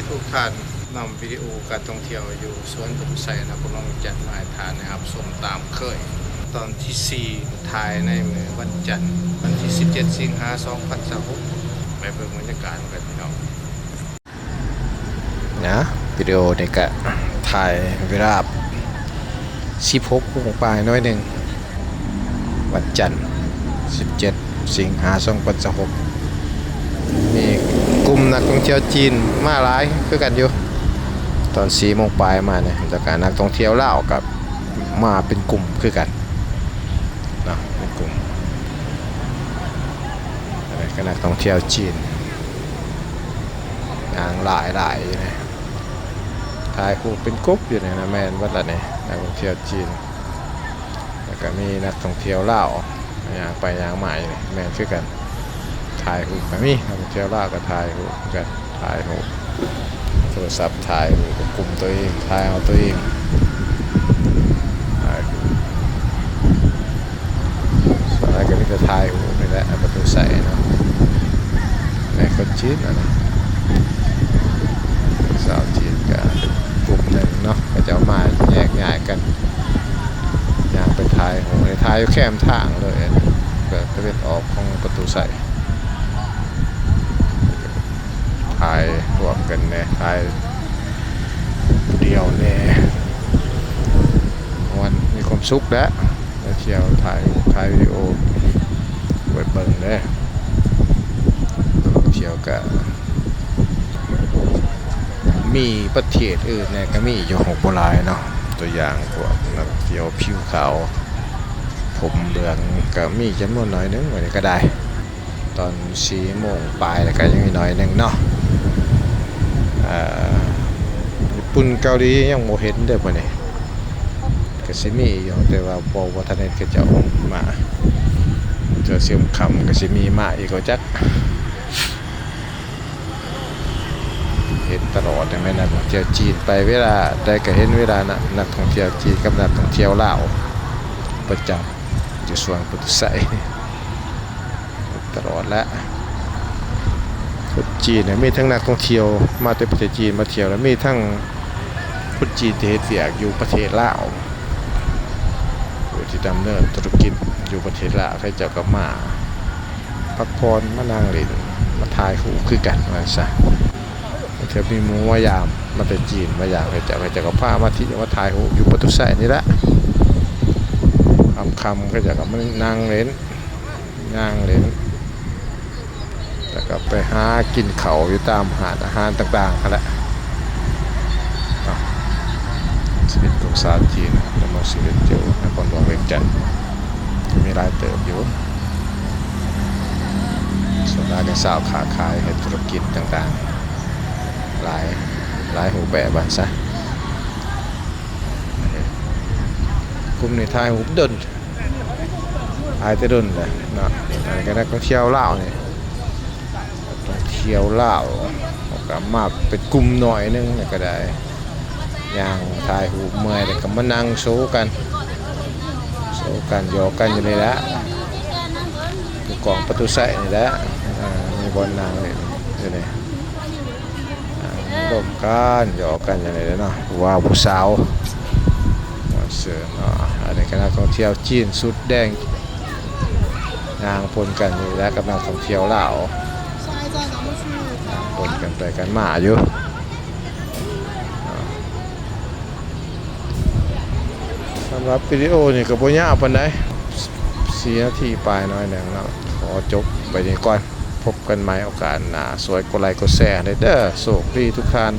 ທຸກທ່ານ ນຳວິດີໂອການທ່ອງທ່ຽວຢູ່ສວນປະຕູໄຊ ນະຄອນຫຼວງວຽງຈັນ ມາໃຫ້ທ່ານໄດ້ຮັບຊົມຕາມເຄີຍ. ຕອນທີສີ່ ຖ່າຍໃນມື້ວັນຈັນ ວັນທີສິບເຈັດ ສິງຫາ ສອງພັນຊາວຫົກ ໄປເບິ່ງບັນຍາກາດນຳກັນພີ່ນ້ອງ. ນະ ວິດີໂອນີ້ກະຖ່າຍເວລາສິບຫົກໂມງປາຍໜ້ອຍໜຶ່ງ ວັນຈັນ ສິບເຈັດ ສິງຫາ ສອງພັນຊາວຫົກ ມີກຸ່ມນັກທ່ອງທ່ຽວຈີນມາຫຼາຍຄືກັນຢູ່ ຕອນສີ່ໂມງປາຍມານີ້ ແລ້ວກະນັກທ່ອງທ່ຽວລາວກະມາເປັນກຸ່ມຄືກັນເນາະ ເປັນກຸ່ມ ແລ້ວກະນັກທ່ອງທ່ຽວຈີນ ຍ່າງຫຼາຍໆຢູ່ນີ້ ຖ່າຍຮູບເປັນກຸ່ມຢູ່ນີ້ນະ ແມ່ນເບິດລະນີ້ ນັກທ່ອງທ່ຽວຈີນ ແລ້ວກະມີນັກທ່ອງທ່ຽວລາວ ຍ່າງໄປຍ່າງມາຢູ່ນີ້ ແມ່ນຄືກັນ ຖ່າຍຮູບກະມີ ນັກທ່ອງທ່ຽວລາວກະຖ່າຍຮູບຄືກັນ ຖ່າຍຮູບ ໂທລະສັບຖ່າຍຮູບກັບກຸ່ມຕົວເອງ ຖ່າຍເອົາຕົວເອງ ຖ່າຍຮູບ ສ່ວນຫຼາຍກະມີແຕ່ຖ່າຍຮູບນີ້ແຫຼະ ປະຕູໄຊເນາະ ແມ່ນຄົນຈີນຫັ້ນນະ ຊາວຈີນກະກຸ່ມໜຶ່ງເນາະ ເຂົາເຈົ້າມາແຍກຍ້າຍກັນ ຍ່າງໄປຖ່າຍຮູບ ຖ່າຍຢູ່ແຄມທາງເລີຍ ເປີດຕາເວັນອອກຂອງປະຕູໄຊ ຖ່າຍຮ່ວມກັນແດ່ ຖ່າຍຜູ້ດຽວແດ່ ມ່ວນ ມີຄວາມສຸກແຫຼະ ໄປທ່ຽວ ຖ່າຍຮູບ ຖ່າຍວິດີໂອ ໄວ້ເບິ່ງເດີ ນັກທ່ອງທ່ຽວກະມີປະເທດອື່ນແດ່ກະມີຢູ່ ບໍ່ຫຼາຍເນາະ ຕົວຢ່າງພວກນັກທ່ອງທ່ຽວຜິວຂາວ ຜົມເຫຼືອງກະມີຈຳນວນໜ້ອຍໜຶ່ງ ມື້ນີ້ກະໄດ້ ຕອນສີ່ໂມງປາຍແລ້ວກະຍັງມີໜ້ອຍໜຶ່ງເນາະ ເອີ ຍີ່ປຸ່ນເກົາຫຼີຍັງບໍ່ເຫັນເດີມື້ນີ້ ກະຊິມີຢູ່ ແຕ່ວ່າບໍ່ ບໍ່ທັນເຫັນເຂົາເຈົ້າມາ ເທື່ອຊຽມຄ່ຳກະຊິມີມາອີກບໍ່ຈັກ ເຫັນຕະຫຼອດ ແມ່ນນັກທ່ອງທ່ຽວຈີນໄປເວລາໃດກະເຫັນ ເວລານະ ນັກທ່ອງທ່ຽວຈີນກັບນັກທ່ອງທ່ຽວລາວ ປະຈຳຢູ່ສວນປະຕູໄຊ ຕະຫຼອດແຫຼະ ຄົນຈີນນະ ມີທັງນັກທ່ອງທ່ຽວມາແຕ່ປະເທດຈີນມາທ່ຽວ ແລະ ມີທັງຄົນຈີນທີ່ເຮັດວຽກຢູ່ປະເທດລາວ ຜູ້ທີ່ດຳເນີນທຸລະກິດຢູ່ປະເທດລາວ ເຂົາເຈົ້າກະມາພັກຜ່ອນ ມານັ່ງຫຼິ້ນ ມາຖ່າຍຮູບຄືກັນວ່າຊັ້ນຊະ. ບາງເທື່ອມີໝູ່ມາຢາມ ມາແຕ່ຈີນມາຢາມເຂົາເຈົ້າ ເຂົາເຈົ້າກະພາມາທ່ຽວມາຖ່າຍຮູບຢູ່ປະຕູໄຊນີ້ແຫຼະ ຄ່ຳໆ ເຂົາເຈົ້າກະມານັ່ງຫຼິ້ນ ຍ່າງຫຼິ້ນ ແລ້ວກະໄປຫາກິນເຂົ້າຢູ່ຕາມຮ້ານອາຫານຕ່າງໆຫັ້ນແຫຼະເນາະ. ຊີວິດຂອງຊາວຈີນ ດຳລົງຊີວິດຢູ່ນະຄອນຫຼວງວຽງຈັນ ມີຫຼາຍເຕີບຢູ່ ສ່ວນຫຼາຍກະຊາວຄ້າຂາຍ ເຮັດທຸລະກິດຕ່າງໆ ຫຼາຍ ຫຼາຍຮູບແບບວ່າຊັ້ນຊະ. ກຸ່ມນີ້ຖ່າຍຮູບດົນ ຖ່າຍແຕ່ດົນແຫຼະເນາະ. ອັນນີ້ກະນັກທ່ອງທ່ຽວລາວນີ້ ນັກທ່ອງທ່ຽວລາວ ເຂົາກະມາເປັນກຸ່ມໜ້ອຍໜຶ່ງ ແລ້ວກະໄດ້ຍ່າງຖ່າຍຮູບເມື່ອຍ ແລ້ວກະມານັ່ງໂຊກັນ ໂຊກັນ ຢອກກັນຢູ່ນີ້ແຫຼະ ຢູ່ກອງປະຕູໄຊນີ້ແຫຼະ ເອີ ມີບ່ອນນັ່ງຢູ່ນີ້ ນັ່ງລົມກັນ ຢອກກັນຈັ່ງໃດເນາະ ຜູ້ບ່າວຜູ້ສາວ ເຊີນເນາະ. ອັນນີ້ກະນັກທ່ອງທ່ຽວຈີນຊຸດແດງ ຍ່າງປົນກັນຢູ່ແຫຼະກັບນັກທ່ອງທ່ຽວລາວ ປົນກັນໄປກັນມາຢູ່. ສຳລັບວິດີໂອນີ້ກະບໍ່ຍາວປານໃດ ສີ່ນາທີປາຍໜ້ອຍໜຶ່ງເນາະ. ຂໍຈົບໄປນີ້ກ່ອນ ພົບກັນໃໝ່ໂອກາດໜ້າ ຊ່ວຍກົດໄລກົດແຊໃຫ້ເດີ. ໂຊກດີທຸກທ່ານ.